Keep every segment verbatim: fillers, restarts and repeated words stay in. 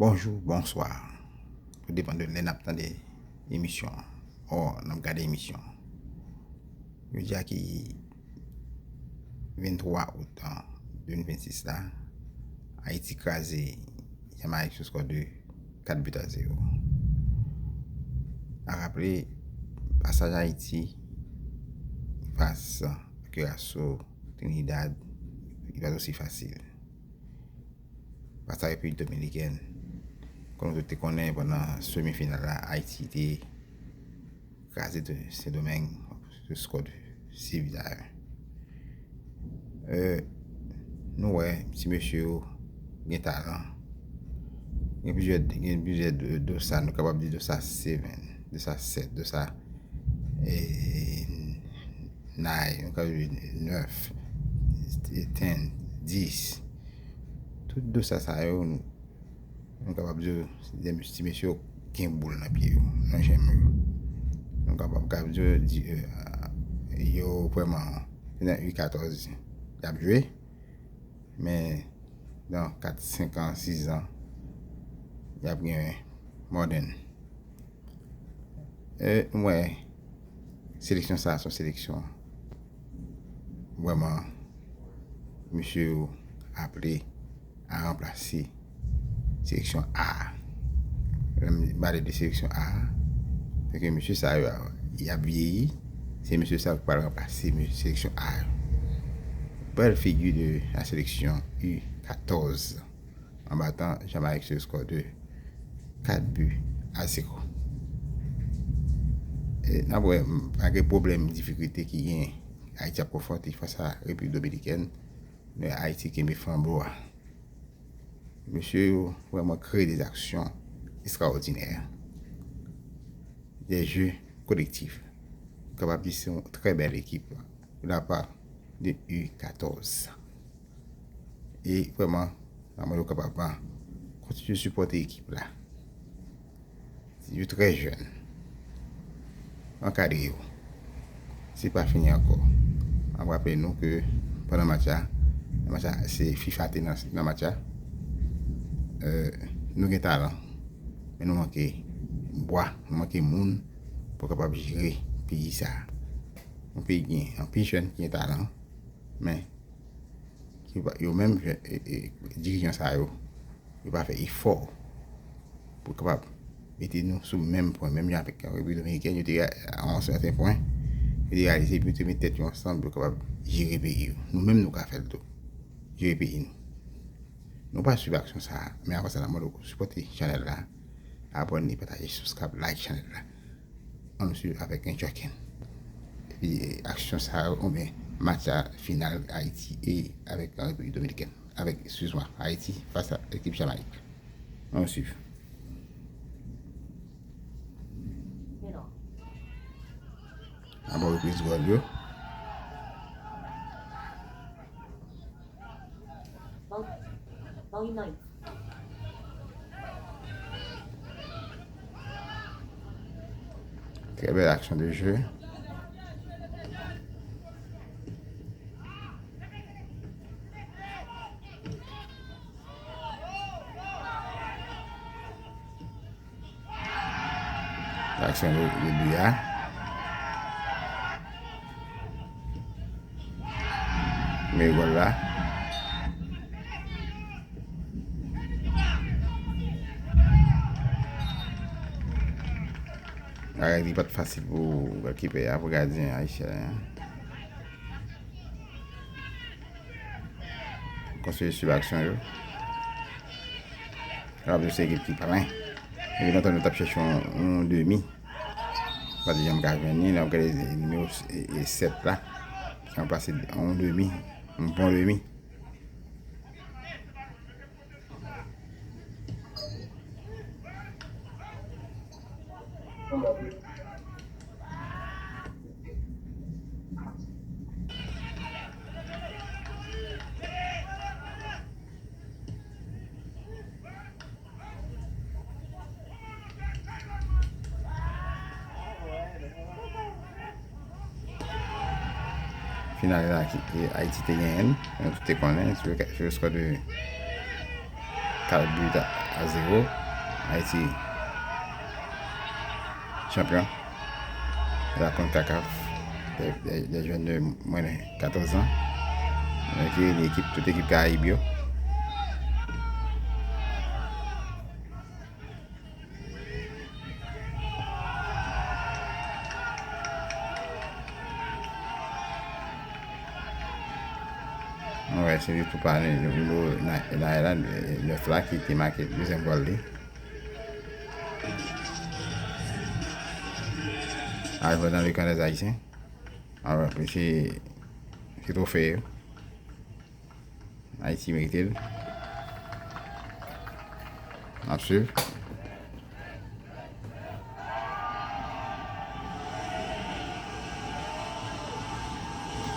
Bonjou, bonswa. Tou depann de lè n ap tande emisyon an, o n ap gade emisyon an. Jodi a ki venntwa out de mil vennsis la, Ayiti kraze Jamayik sou skò de kat bi a zewo. A raple, pasaj Ayiti fas a Curaçao, Trinidad, li pa t osi fasil. Fas a Repiblik Dominikèn, kòm nou tout te konnen, pandan semi final la, Ayiti te kraze Sendomeng sou skò de sis bi a en. Nou wè ti mesye yo gen talan. Gen plizyè, gen plizyè dosa, nou kapab di dosa seven, dosa sèt, dosa nine, nou kapab di nèf, ten, dis. Tout dosa sa yo, nou kapab di yo, se de ti mesye yo gen boul nan pye yo, nan jenm yo. Nou kapab, kapab di yo, di, yo vrèman, se nan U katòz y ap jwe, men nan kat, senk an, sis an, y ap gen modèn. E, nou wè, seleksyon sa a se yon seleksyon vrèman, mesye yo aple a ranplase seleksyon A a. Lè m pale de seleksyon A a, se ke mesye sa yo, y ap vyeyi, se mesye sa yo ki pral ranplase seleksyon A yo. Bèl figi de la seleksyon U katòz. An batan Jamayik sou skò de kat bi a zewo. E n ap wè, malgre pwoblèm, difikilte ki gen, Ayiti ap konfwonte fas a Repiblik Dominikèn, men Ayiti kenbe flanbo a. Mesye yo vrèman kreye de aksyon ekstraòdinè, de jeu kolektif. Kapab di se yon trè bèl ekip de la part de U katòz. E vrèman, n ap mande yo kapab kontinye sipòte ekip la. Yo trè jèn. Ankadre yo. Se pa fini ankò. N ap raple nou ke pandan match la, match la, se FIFA te nan, nan match la. Nou gen talan, men nou manke bwa, nou manke moun pou kapab jere peyi sa. Yon peyi gen anpil jèn ki gen talan, men ki pa, yo menm, e, e, dirijan sa yo, yo pa fè efò pou kapab mete nou sou menm pwen, menm jan avèk Repiblik Dominikèn, yo te a yon sèten pwen, yo te reyalize pou yo te met tèt yo ansanm pou yo kapab jere peyi yo. Nou menm nou ka fè l tou. Jere peyi nou. Nou pa swiv aksyon sa a, men avan sa, n ap mande w sipòte chanèl la, abòne, pataje, subscribe, like chanèl la. Ann nou swiv avèk Enjoyken. Epi aksyon sa yo, oubyen match la, final Ayiti e avèk Repiblik Dominikèn. Avèk, eskize mwa, Ayiti fas a ekip Jamayik. Ann nou swiv. Abò repriz gòl yo. Bal, bal nan. Très belle action de jeu. Aksyon de, de bi a. Men gòl la. Bagay li pa t fasil pou golkipè a, pou gadyen ayisyen an. Kontinye swiv aksyon yo. Rapele se ekip ki plen. Epi lontan nou t ap chèche yon, yon demi. Pa t janm ka jwenn li, n ap gade nimewo, e, e, sèt la. Ki ranplase yon demi, yon bon demi. Final la ki, e, Ayiti te genyen l, nou tout te konnen, sou, sou skò de kat bi a, A zewo. Ayiti chanpyon la CONCACAF, de, de, de jèn de mwens de katòz an. Ki reyini ekip, tout ekip Karayib yo. Wè, se li tou pa nimewo nèf la ki te make dezyèm gòl li. Arrivé dans le camp des Haïtiens. Alò, se, se twofe yo. Ayiti merite l. N ap swiv.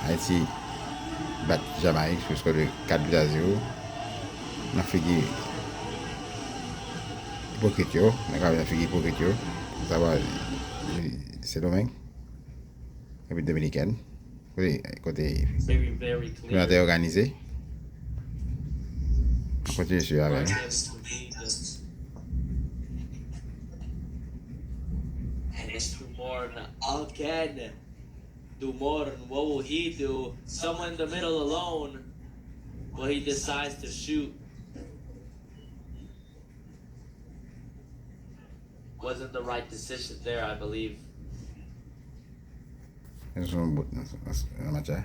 Ayiti bat Jamayik sou skò de kat bi a zewo. Nan figi ipokrit yo, nan figi ipokrit yo. Sa va, Sendomeng. Repiblik Dominikèn. Kote, kote tounwa te òganize. Kontinye swiv avè nou. And it's Dumorn again. Dumorn, what will he do? Someone in the middle alone. But he decides to shoot. Wasn't the right decision there, I believe. Se yon bout nan, nan, nan match la.